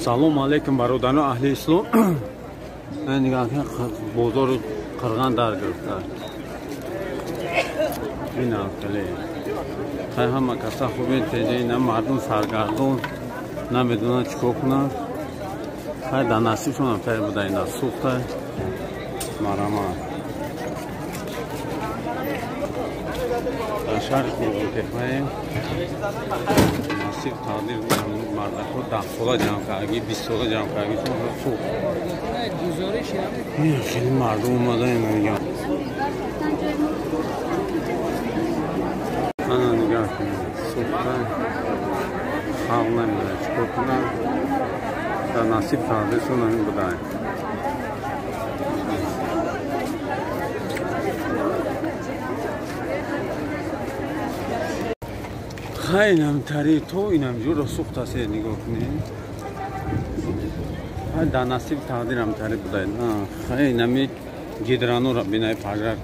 Салом алейкум бародарони аҳли ислом. Нигоҳ бозори Қирған дар гирифта. Ина хеле. Хай ҳама каса хубен теҷа ина мардум саргардон намедонанд чӣ кор кунанд. Хай дар насибшон ҳам тайёр буда ина сӯхта. Марама. Дар шаҳри Қурғонтеппаем. Насиб тақдир мардакҳо 10 сола ҷамъ кардаги, 20 сола ҷамъ кардаги сӯхт. Хеле мардум омада ина нигоҳ. Ана нигоҳ кунед, сӯхта. Халқ намедонад чӣ кор кунад. Дар насиб тақдиршон ҳамин буда. Хай инам тари то инам ҷоро сӯхтасе нигоҳ кунед. Хай дар насиб тақдирам тари буда. Хай инами гидранора бинаи пажар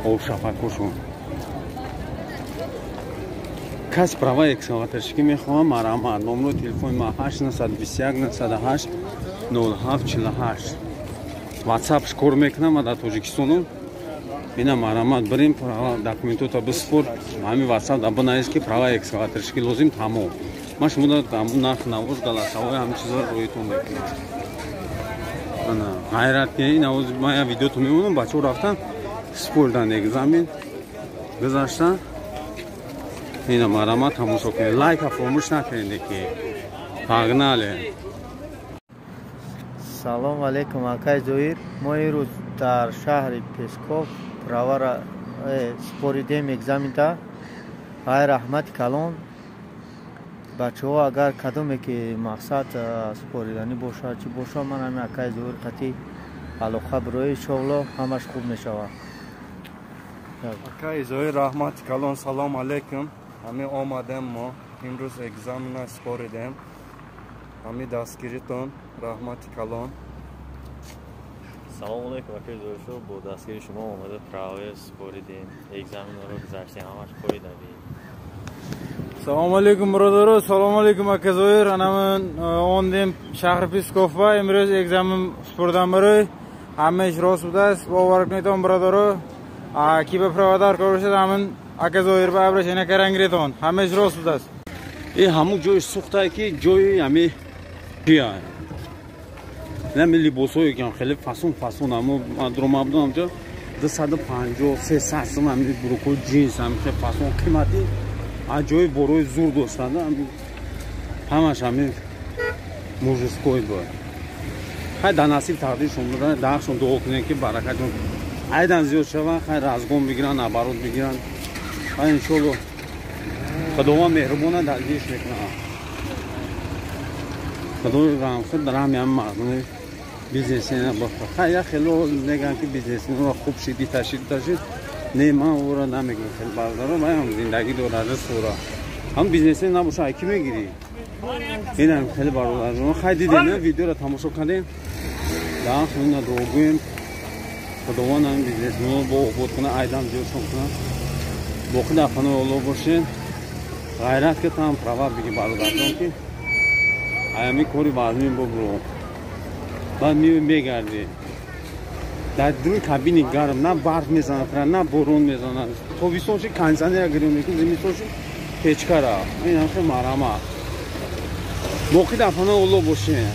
обшафакошон. Кас права экскаваторщикӣ мехоҳам, марҳамат. Номрои телефони ма 8 921 908 07 48. Ватсап кор мекунам ва дар Тоҷикистонум. Ина марҳамат, бирем, права документота биспор, ҳами ватсап да бинавис ки права экскаваторщикӣ лозим, тамом. Ман шумо ҳамун нарх навоз галасавои ҳамин чизро роитон мекунам. Ана ғайрат ки ин авоз ман я видеото мемонам, бачаҳо рафтан спордан экзамен гузаштан. Ина марҳамат, тамошо кунед, лайка фаромӯш накунед ки погнали. Салом алейкум, акай Зоир. Мо имрӯз дар шаҳри Песков правара споридем экзамента. Ай раҳмати калон бачаҳо, агар кадоме ки мақсад спориданӣ бошад, чӣ бошад, ман ҳамин акай Зоир қатӣ алоқа бирои, иншоалло ҳамаш хуб мешавад. Акай Зоир, раҳмати калон, салом алейкум. Ҳамин омадем, мо имрӯз экзамена споридем. Ҳамин дастгиритон раҳмати калон. Салому алейкум, акай Зоиршо, бо дастгири шумо омада праве споридем, экзаменро гузаштем, ҳамаш кори давид. Салому алейкум, бародаро, салому алейкум, ака Зоир. Ана ман ондем шаҳри Песков имрӯз экзамен спурдам, барои ҳамаиш рост будааст, бовар кунедон, бародаро. Ки ба права дар кор бошад, ҳамин ака Зоир ба обращение карангиретон, ҳамаиш рост будааст. Э ҳамун ҷои сӯхтае ки ҷои ҳами чия нами либосҳое ки хеле фасон фасон, амо ман будам ҳамҷо 250, 300 сум ҳами брюкои ҷинс, ҳами хеле фасон қиматӣ, аҷоиб борои зур доштанд, ҳамаш ҳами мужской буд. Хай дар насиб тақдиршон буда, даршон дуо кунем ки баракатшон айдан зиёд шаванд, хай разгон бигиранд, оборот бигиранд. Хай иншолло Худованд меҳрубона, дастгириш мекунад. Худои раҳмхуд дар ҳами ҳами мардуми бизнесмена. Хай як хело мегӯянд ки бизнесменро хуб шид, иташид, иташид. Не, ман ӯро намегӯям, хеле бародаро, ваям зиндагӣ дорад, ризқ дорад. Ҳам бизнесмен набоша, ай кӣ мегирӣ? Инам хеле бародарҷон, хай дидем, видеоро тамошо кардем. Дар ина дуогӯем, Худованд ҳами бизнесменро бо обод кунад, айдам зиёдшон кунад. Боқӣ дар паноҳи Аллоҳ бошед. Ғайрат ки там права биги, бародарҷон, ки аями кори вазмин бобро. Баъд миёй мегардӣ дар дуи кабини гарм, на барф мезанад, на борон мезанад. Тобистон ши кондиционера гирён мекунӣ, зимистон ши печкара. Инам хел марҳамат. Боқӣ дар паноҳи Аллоҳ бошед.